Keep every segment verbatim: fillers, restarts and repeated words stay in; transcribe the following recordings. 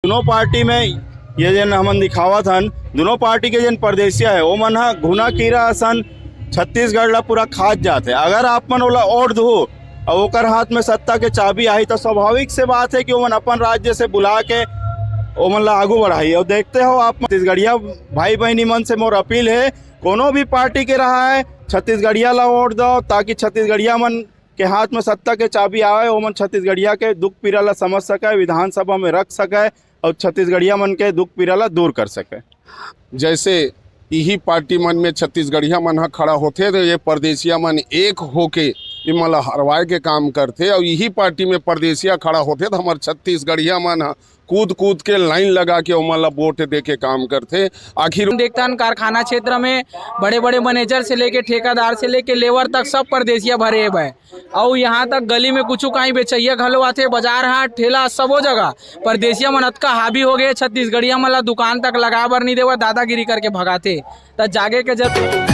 दोनों पार्टी में ये जेन हमन दिखावत हन, दोनों पार्टी के जेन परदेसिया हे, ओमन ह घुना कीरा असन छत्तीसगढ़ ला पूरा खात जात हे। अगर आप मन ओला वोट दहू अउ ओकर हाथ में सत्ता के चाबी आही, त स्वाभाविक से बात हे कि ओमन अपन राज्य से बुला के ओमन ला आगू बढ़ाही। अउ देखते हो आप, छत्तीसगढ़िया भाई बहिनी मन से मोर अपील हे, कोनो भी पार्टी के रहा है, छत्तीसगढ़िया ला वोट दो, ताकि छत्तीसगढ़िया मन के हाथ में सत्ता के चाबी आवे, ओमन छत्तीसगढ़िया के दुख पीरा ला समझ सके, विधानसभा में रख सके अउ छत्तीसगढ़िया मन के दुख पीरा ला दूर कर सके। जैसे इही पार्टी मन में छत्तीसगढ़िया मन ह खड़ा होथे, तो ये परदेसिया मन एक होके इमन ला हरवाए के काम करथे, अउ इही पार्टी में परदेसिया खड़ा होथे, तो हमर छत्तीसगढ़िया मन ह कूद कूद के लाइन लगा के ओमन ला वोट दे के काम करथे। आखिर हम देखथन, कारखाना क्षेत्र में बड़े बड़े मैनेजर से लेके, ठेकेदार से लेके, लेबर तक सब परदेसिया भरे हेवय। अउ यहाँ तक गली में कुछु काहीं बेचइया घलो आथे, बाजार हाट, ठेला, सबो जगह परदेसिया मन अतका हावी हो गए, छत्तीसगढ़िया मन ला दुकान तक लगाए बर नहीं देवय, दादागिरी करके भगाथे। त जागे के जरूरत।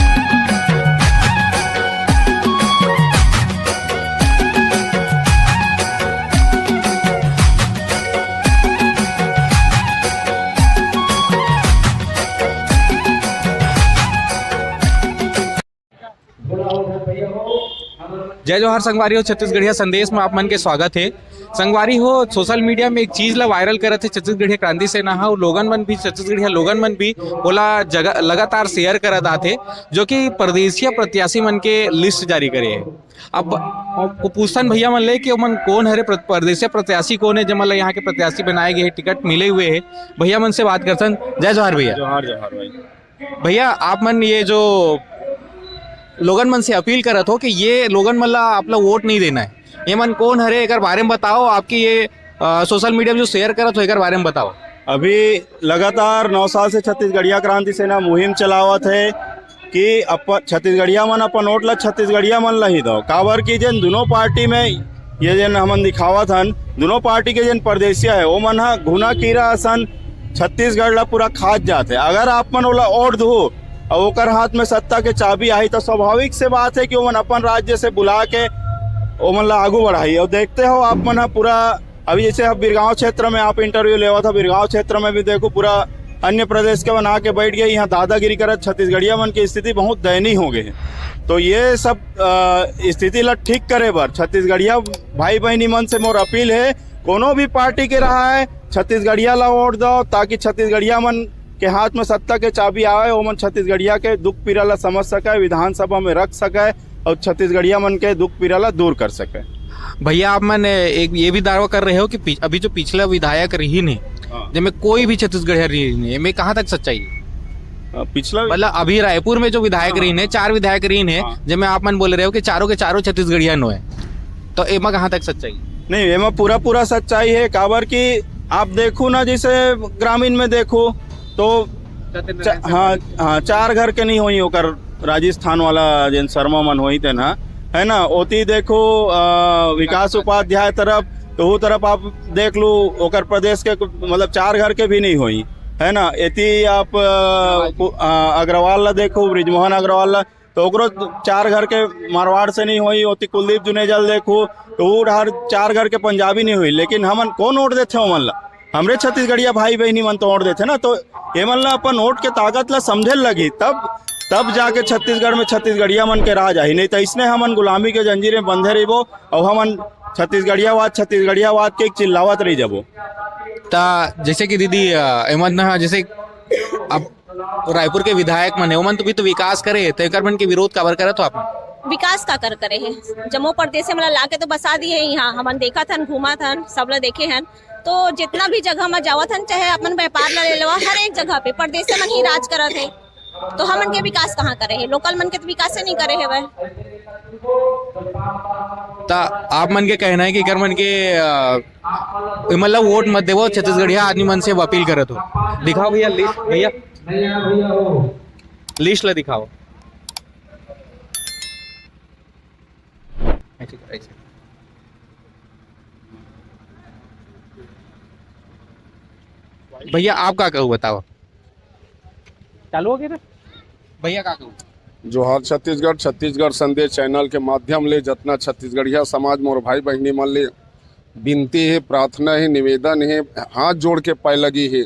जय जोहार संगवारी हो, छत्तीसगढ़िया संदेश में आप मन के स्वागत हे। संगवारी हो, सोशल मीडिया में एक चीज ला वायरल करत हे छत्तीसगढ़िया क्रांति सेना ह, अउ लोगन मन भी, छत्तीसगढ़िया लोगन मन भी ओला जगह लगातार शेयर करत आथे, जो कि परदेसिया प्रत्याशी मन के लिस्ट जारी करे हे। अब वो पूछथन भैया मन ले कि ओमन कोन हरे, प्र-, परदेसिया प्रत्याशी कोन हे, जेमन ला यहाँ के प्रत्याशी बनाए गए हे, टिकट मिले हुए हे। भैया मन से बात करथन। जय जोहार भैया। जोहार, जोहार भाई। भैया, आप मन ये जो लोगन मन से अपील करत हो कि ये लोगन मन ला आप ला वोट नहीं देना है, ये मन कौन हरे, एकर बारे में बताओ। आपकी ये, अ, सोशल मीडिया में जो शेयर करत हो, एकर बारे में बताओ। अभी लगातार नौ साल से छत्तीसगढ़िया क्रांति सेना मुहिम चलावत है कि अपन छत्तीसगढ़िया मन अपन वोट ला छत्तीसगढ़िया मन ला ही दो, काबर कि जेन दोनों पार्टी में ये जेन हमन दिखावत हन, दोनों पार्टी के जेन परदेसिया है, ओमन ह घुना कीरा असन छत्तीसगढ़ ला पूरा खात जात है। अगर आप मन ओला वोट दहू अउ ओकर हाथ में सत्ता के चाबी आही, त स्वाभाविक से बात है कि ओमन अपन राज्य से बुला के ओमन ला आगू बढ़ाही। अउ देखते हो आप मन ह पूरा, अभी जैसे अब बिरगांव क्षेत्र में आप इंटरव्यू लेवत हो, बिरगांव क्षेत्र में भी देखो पूरा अन्य प्रदेश के बना के बैठ गए, यहाँ दादागिरी करत छत्तीसगढ़िया मन की स्थिति बहुत दयनीय हो गई है। तो ये सब, अ, स्थिति ला ठीक करे बर छत्तीसगढ़िया भाई बहिनी मन से मोर अपील है, कोनो भी पार्टी के रहा है, छत्तीसगढ़िया ला वोट दो, ताकि छत्तीसगढ़िया मन के हाथ में सत्ता के चाबी आवे, ओमन छत्तीसगढ़िया के दुख पीरा ला समझ सके, विधानसभा में रख सके अउ छत्तीसगढ़िया मन के दुख पीरा ला दूर कर सके। भैया, आप मन एक ये भी दावा कर रहे हो कि पि-, अभी जो पिछला विधायक रहीन हे, हाँ। जेमे कोई भी छत्तीसगढ़िया रहीन हे, एमे कहाँ तक सच्चाई है? अ, पिछला मतलब, अभी रायपुर में जो विधायक हाँ, रहीन हे, हाँ। चार विधायक रहीन हे, हाँ। जेमे आप मन बोले रहे हो कि चारों के चारों छत्तीसगढ़िया नो है, तो एमा कहाँ तक सच्चाई? नहीं, एमा पूरा पूरा सच्चाई है, काबर कि आप देखो ना, जैसे ग्रामीण में देखो तो चा-, हाँ, हाँ, चार घर के नहीं होई ओकर, राजस्थान वाला जेन शर्मा मन होई तेन ह, है ना, ओती देखो, अ, विकास उपाध्याय तरफ, तो वो तरफ आप देख लो, ओकर प्रदेश के मतलब चार घर के भी नहीं होई, है ना। एती आप, अ, कु-, अ, अग्रवाल ला देखो, बृजमोहन अग्रवाल ला, तो ओकरो चार घर के मारवाड़ से नहीं होई, ओती कुलदीप जुनेजा ला देखो, तो वो हर चार घर के पंजाबी नहीं होई, लेकिन हमन कौन वोट देथे ओमन ला? हमरे छत्तीसगढ़िया भाई बहिनी मन तो वोट देथे ना, तो एमन ला अपन वोट के ताकत ला समझे लगही, तब, तब जाके छत्तीसगढ़ में छत्तीसगढ़िया मन के राज आही, नहीं तो इसने हमन गुलामी के जंजीर में बंधे रहिबो अउ हमन छत्तीसगढ़ियावाद, छत्तीसगढ़ियावाद के चिल्लावत रह जाबो। ता जैसे कि दीदी, अ, एमन ना, जैसे अब रायपुर के विधायक मन हे, ओमन तो भी तो विकास करे हे, तो एकर मन के विरोध काबर करत हो आप? विकास का कर करे हे? जम्मो परदेसी मन ला लाके तो बसा दिए हे यहाँ, हमन देखत हन, घूमत हन, सब ला देखे हन। तो जितना भी जगह में जावत हन, चाहे अपन व्यापार ला ले लेवा, हर एक जगह पे परदेसी मन ही राज करत हे। तो हमन के विकास कहाँ करे हे? लोकल मन के तो विकास ही नहीं करे हे वह। ता आप मन के कहना है कि एकर मन के, अ, मतलब वोट मत देवो, छत्तीसगढ़िया आदमी मन से अपील करत हो। दिखाओ भैया लिस्ट, भैया लिस्ट ला दिखाओ। ऐसे, ऐसे। भैया आप का कहू बताओ। चालू हो गया ना? भैया का कहू? जोहार छत्तीसगढ़, छत्तीसगढ़ संदेश चैनल के माध्यम ले जतना छत्तीसगढ़िया समाज मोर भाई बहिनी मन ले विनती हे, प्रार्थना हे, निवेदन हे, हाथ जोड़ के पैलगी हे।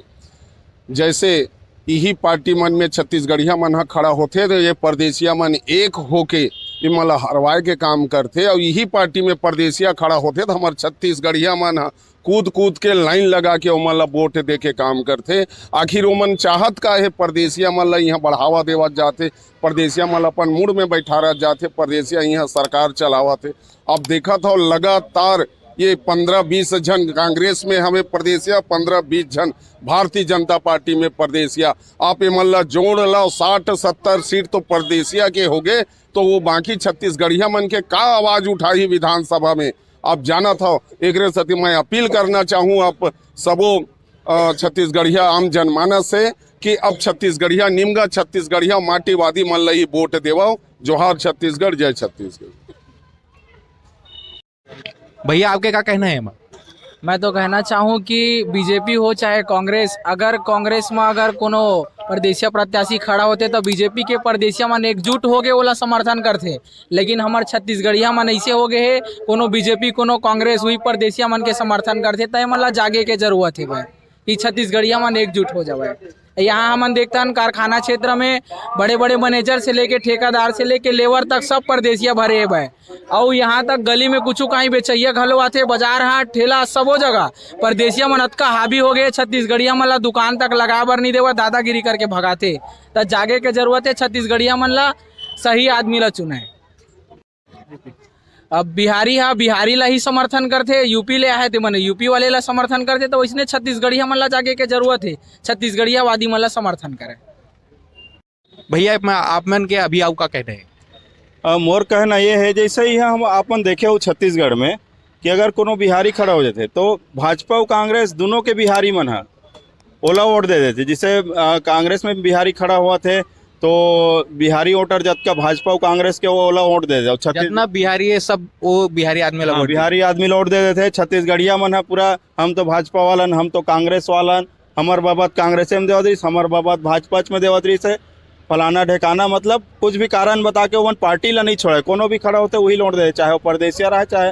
जैसे इही पार्टी मन में छत्तीसगढ़िया मन ह खड़ा होथे, तो ये परदेसिया मन एक होके इमन ला हरवाए के काम करथे, और इही पार्टी में परदेसिया खड़ा होथे, तो हमर छत्तीसगढ़िया मन ह कूद कूद के लाइन लगा के ओमन ला वोट दे के काम करथे। आखिर ओमन चाहत का हे? परदेसिया मन ला यहाँ बढ़ावा देवत जाथे, परदेसिया मन ला अपन मुड़ में बैठारत जाथे, परदेसिया यहाँ सरकार चलावत हे। अब देखत हो, लगातार ये पंद्रह बीस झन कांग्रेस में हवे परदेसिया, पंद्रह बीस झन भारतीय जनता पार्टी में परदेसिया। आप एमन ला जोड़ लाओ, साठ सत्तर सीट तो परदेसिया के होगे, तो वो बाकी छत्तीसगढ़िया मन के का आवाज उठाही विधानसभा में, आप जानत हो। एकरे सेती मैं अपील करना चाहूँ आप सबो, अ, छत्तीसगढ़िया आम जनमानस से कि अब छत्तीसगढ़िया निमगा, छत्तीसगढ़िया माटीवादी मन ला ही वोट देवो। जोहार छत्तीसगढ़, जय छत्तीसगढ़। भैया, आपके का कहना है एमा? मैं तो कहना चाहूँ कि बीजेपी हो चाहे कांग्रेस, अगर कांग्रेस में अगर कोनो परदेसिया प्रत्याशी खड़ा होथे, तो बीजेपी के परदेसिया मन एकजुट होके ओला समर्थन करथे। लेकिन हमर छत्तीसगढ़िया मन ऐसे हो गए हे, कोनो बीजेपी, कोनो कांग्रेस, वही परदेसिया मन के समर्थन करथे, त एमन ला जागे के जरूरत हे भाई, कि छत्तीसगढ़िया मन एकजुट हो जावे। यहाँ हमन देखथन, कारखाना क्षेत्र में बड़े-बड़े मैनेजर से लेके, ठेकेदार से लेके, लेबर तक सब परदेसिया भरे हे भाई। अउ यहाँ तक गली में कुछु काहीं बेचैया घलो आथे, बाजार हाट, ठेला, सबो जगह परदेसिया मन अतका हावी हो गए, छत्तीसगढ़िया मन ला दुकान तक लगाए बर नहीं देवत, दादागिरी करके भगाथे। त जागे के जरूरत हे, छत्तीसगढ़िया मन ला सही आदमी ला चुने। अब बिहारी हा बिहारी ला ही समर्थन करथे, यूपी ले आहे ते मन यूपी वाले ला समर्थन करथे, तो वैसने छत्तीसगढ़िया मन ला जागे के जरूरत हे, छत्तीसगढ़ियावादी मन ला समर्थन करे। भैया, मैं, आप मन के अभी आऊ का कहना है? अ, मोर कहना ये है, जैसे ही हम आपन देखे हो छत्तीसगढ़ में कि अगर कोनो बिहारी खड़ा हो जाथे, तो भाजपा अउ कांग्रेस दोनों के बिहारी मन ह ओला वोट दे देथे। जैसे, अ, कांग्रेस में बिहारी खड़ा होवत हे, तो बिहारी वोटर जतका भाजपा अउ कांग्रेस के, वो ओला वोट दे देथे। अउ छत्तीस- जितना बिहारी है, सब वो बिहारी आदमी ला हाँ, वोट देथे। बिहारी आदमी ला वोट दे देथे। छत्तीसगढ़िया मन ह पूरा, "हम तो भाजपा वालन, हम तो कांग्रेस वालन, हमर बाबा त कांग्रेस में देवत रहिस, हमर बाबा त भाजपा में देवत रहिस है।" फलाना ढेकाना, मतलब कुछ भी कारण बता के ओमन पार्टी ला नहीं छोड़े, कोनो भी खड़ा होथे वही ला वोट दे, चाहे वो परदेसिया रहे, चाहे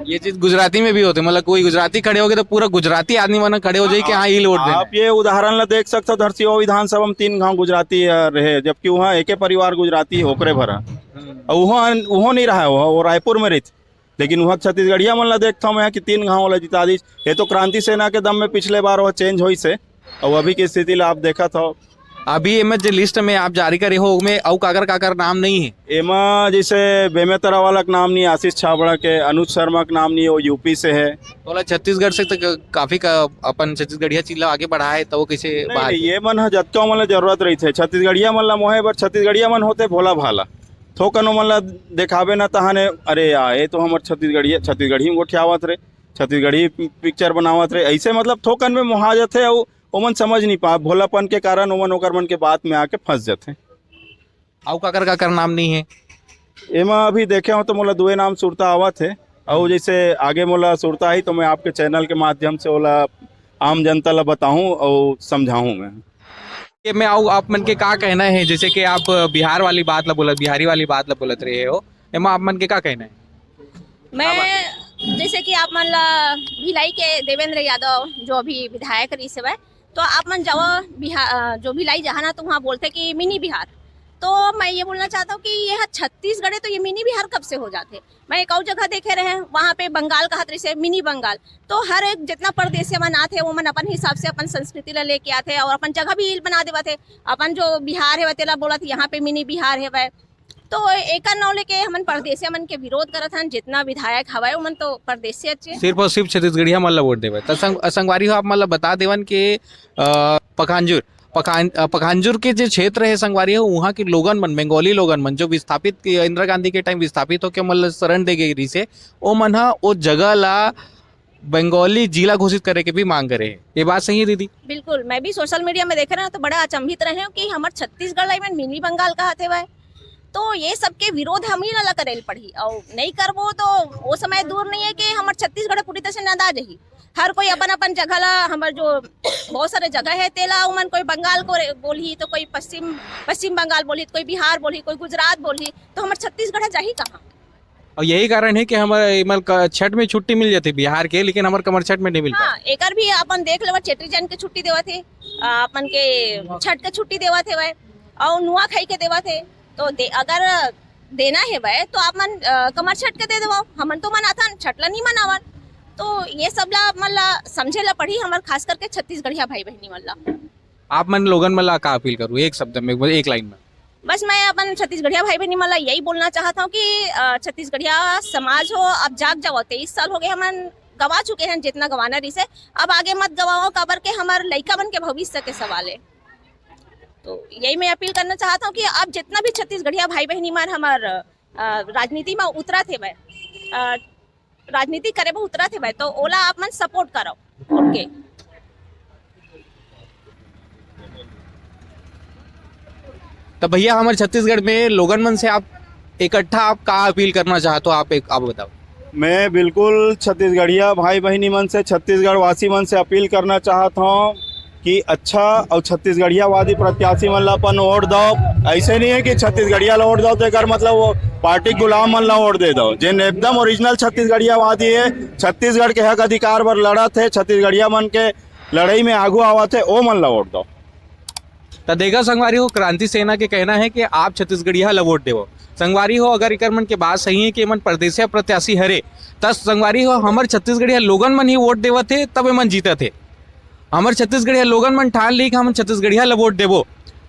ये चीज गुजराती में भी होथे, मतलब कोई गुजराती खड़े होगे तो पूरा गुजराती आदमी मन खड़े हो जाई कि हाँ, ये वोट देना आप है। ये उदाहरण ला देख सकते हो, धरसीवा विधानसभा में तीन गांव गुजराती, अ, रहे, जबकि वहाँ एके परिवार गुजराती ओकरे भरा। हम्म। और वहाँ, वो नहीं रहा, वो, वो रायपुर में रहिथे, लेकिन वहाँ छत्तीसगढ़िया मन ला देखता हूँ मैं कि तीन गांव ला जिता दीस। ये तो क्रांति सेना के दम में पिछले बार वो चेंज होइस हे, और अभी की स्थिति ला आप देखत हो। अभी एमे जे लिस्ट में आप जारी करे हो, ओमे अउ काकर काकर नाम नहीं है? एमा जैसे बेमेतरा वाला के नाम नहीं, आशीष छाबड़ा के, अनुज शर्मा के नाम नहीं, वो यूपी से है। तो बोला छत्तीसगढ़ से तो क-, काफी का, अपन छत्तीसगढ़िया चीज ला आगे बढ़ाए, तो वो कैसे नहीं, बाहर नहीं, के? ये मन ह जतका मन ला जरूरत रहिथे, छत्तीसगढ़िया मन ला मोहे बर, छत्तीसगढ़िया मन होते भोला भाला, थोकन ओमन ला देखाबे ना तहाने, "अरे यार, ये तो हमर छत्तीसगढ़िया, छत्तीसगढ़ी में गोठियावत रे, छत्तीसगढ़ी पिक्चर बनावत रे", ऐसे मतलब थोकन में मोहा जाथे, अउ ओमन समझ नहीं पा, भोलापन के कारण ओमन ओकर मन के बात में आके फंस जाथे। अउ काकर काकर नाम नहीं है? एमा अभी देखे हो तो मोला दुए नाम सुरता आवत हे, अउ जैसे आगे मोला सुरता आई तो मैं आपके चैनल के माध्यम से ओला आम जनता ला बताहूँ अउ समझाहूँ मैं। ये मैं आऊ, आप मन के का कहना है, जैसे कि आप बिहार वाली बात ला बोलत, बिहारी वाली बात ला बोलत रहे हो, एमा आप मन के का कहना है? मैं, जैसे कि आप मन ला भिलाई के देवेंद्र यादव जो अभी विधायक रहिस हवय, तो आप मन जावा बिहार, अ, जो भिलाई जहाँ ना, तो वहाँ बोलथे कि मिनी बिहार। तो मैं ये बोलना चाहता हूँ कि ये ह छत्तीसगढ़ है, तो ये मिनी बिहार कब से हो जाथे? मैं एक और जगह देखे रहे, वहाँ पे बंगाल कहत रहिसे मिनी बंगाल। तो हर एक जितना परदेसिया मन आथे, वो मन अपन हिसाब से अपन संस्कृति ला लेके आथे और अपन जगह भी बना देवत हे। अपन जो बिहार हे, तेला बोलत, यहाँ पे मिनी बिहार हे वह। तो एकर नाव लेके हमन परदेसिया मन के विरोध करत हन, जितना विधायक हवय, ओमन तो परदेसिया चे। सिर्फ और सिर्फ छत्तीसगढ़िया मन ला वोट देवे। त संग-, संगवारी हो, आप मन ला बता देवन के, अ, पखांजूर, पखान-, अ, पखांजूर के जे क्षेत्र हे संगवारी हो, उहाँ के लोगन मन, बंगाली लोगन मन, जो विस्थापित, इंदिरा गांधी के टाइम विस्थापित होके मन ला शरण दे गे रिहिसे, ओ मन ह ओ जगह ला बंगाली जिला घोषित करे के भी मांग करे हे। ये बात सही है दीदी? बिल्कुल, मैं भी सोशल मीडिया में देखे रहे तो बड़ा अचंभित रहे हूँ कि हमर छत्तीसगढ़ ला एमन मिनी बंगाल कहत हेवय। तो ये सबके विरोध हम ही ला करेल पड़ही, और नहीं करबो तो वो समय दूर नहीं है कि हमर छत्तीसगढ़ पूरी तरह से नंदा जही। हर कोई अपन अपन जगह ला, हमर जो बहुत सारे जगह है तेला, उमन कोई बंगाल को रे-, बोलही, तो कोई पश्चिम, पश्चिम बंगाल बोलही, तो कोई बिहार बोलही, कोई गुजरात बोलही, तो हमर छत्तीसगढ़ जाही कहाँ? और यही कारण है कि हमर एमन क-, छठ में छुट्टी मिल जाती बिहार के, लेकिन हमर कमरछठ में नहीं मिल पाए। हाँ, एकर भी अपन देख लेवा, चेट्री जैन के छुट्टी देवत हे, आ, अपन के छठ के छुट्टी देवत हे भाई, और नुआखाई के देवत हे। तो दे, अगर देना हे भाई, तो आप मन, अ, कमरछठ के दे देवो। हमन तो मनाथन, छठ ला नहीं मनावन। तो ये सब ला मन ला समझे ला पड़ी हमर, खास करके छत्तीसगढ़िया भाई बहनी मन ला। आप मन लोगन मन ला का अपील करू एक शब्द में, एक लाइन में? बस मैं अपन छत्तीसगढ़िया भाई बहनी मन ला यही बोलना चाहत हूँ कि, अ, छत्तीसगढ़िया समाज हो, अब जाग जाओ। तेईस साल हो गए हमन गवा चुके हैं, जितना गवाना रहिसे, अब आगे मत गवाओ, काबर के हमर लइका मन के भविष्य के सवाल है। तो यही मैं अपील करना चाहत हूँ कि अब जितना भी छत्तीसगढ़िया भाई बहनी मन हमर, अ, राजनीति में उतरत हे भाई, अ, राजनीति करे बर उतरत हे भाई, तो ओला आप मन सपोर्ट करो उनके। तो भैया, हमर छत्तीसगढ़ में लोगन मन से आप इकट्ठा आप का अपील करना चाहत हो, आप एक, आप बताओ। मैं बिल्कुल छत्तीसगढ़िया भाई बहनी मन से, छत्तीसगढ़ वासी मन से अपील करना चाहत हूँ कि अच्छा और छत्तीसगढ़ियावादी प्रत्याशी मन ला अपन वोट दो। ऐसे नहीं है कि छत्तीसगढ़िया ला वोट दो तो एकर मतलब वो पार्टी गुलाम मन ला वोट दे दो। जिन एकदम ओरिजिनल छत्तीसगढ़ियावादी है, छत्तीसगढ़ के हक अधिकार बर लड़त है, छत्तीसगढ़िया मन के लड़ाई में आगू आवत है, ओ मन ला वोट दो। त देखा संगवारी हो, क्रांति सेना के कहना है कि आप छत्तीसगढ़िया ला वोट देवो। संगवारी हो, अगर एकर मन के बात सही है कि एमन परदेसिया प्रत्याशी हरे, त संगवारी हो, हमर छत्तीसगढ़िया लोगन मन ही वोट देवत हे, तब एमन जीतत हे। हमर छत्तीसगढ़िया लोगन मन ठान ली कि हमन छत्तीसगढ़िया ला वोट देबो,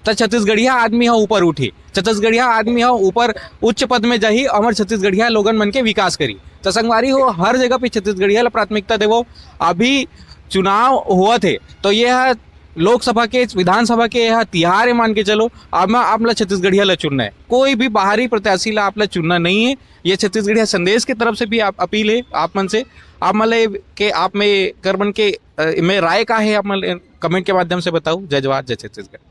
त छत्तीसगढ़िया आदमी ह ऊपर उठी, छत्तीसगढ़िया आदमी ह ऊपर उच्च पद में जाही, हमर छत्तीसगढ़िया लोगन मन के विकास करी। त संगवारी हो, हर जगह पे छत्तीसगढ़िया ला प्राथमिकता देवो। अभी चुनाव होवत हे, तो ये ह लोकसभा के, विधानसभा के, यह तिहार है, मान के चलो। अब मैं आप ला छत्तीसगढ़िया ला चुनना है, कोई भी बाहरी प्रत्याशी ला आप ला चुनना नहीं है। ये छत्तीसगढ़िया संदेश की तरफ से भी आप अपील है आप मन से। आप मन ला के आप में कर मन के, अ, में राय का है, आप मन कमेंट के माध्यम से बताओ। जय जवान, जय छत्तीसगढ़।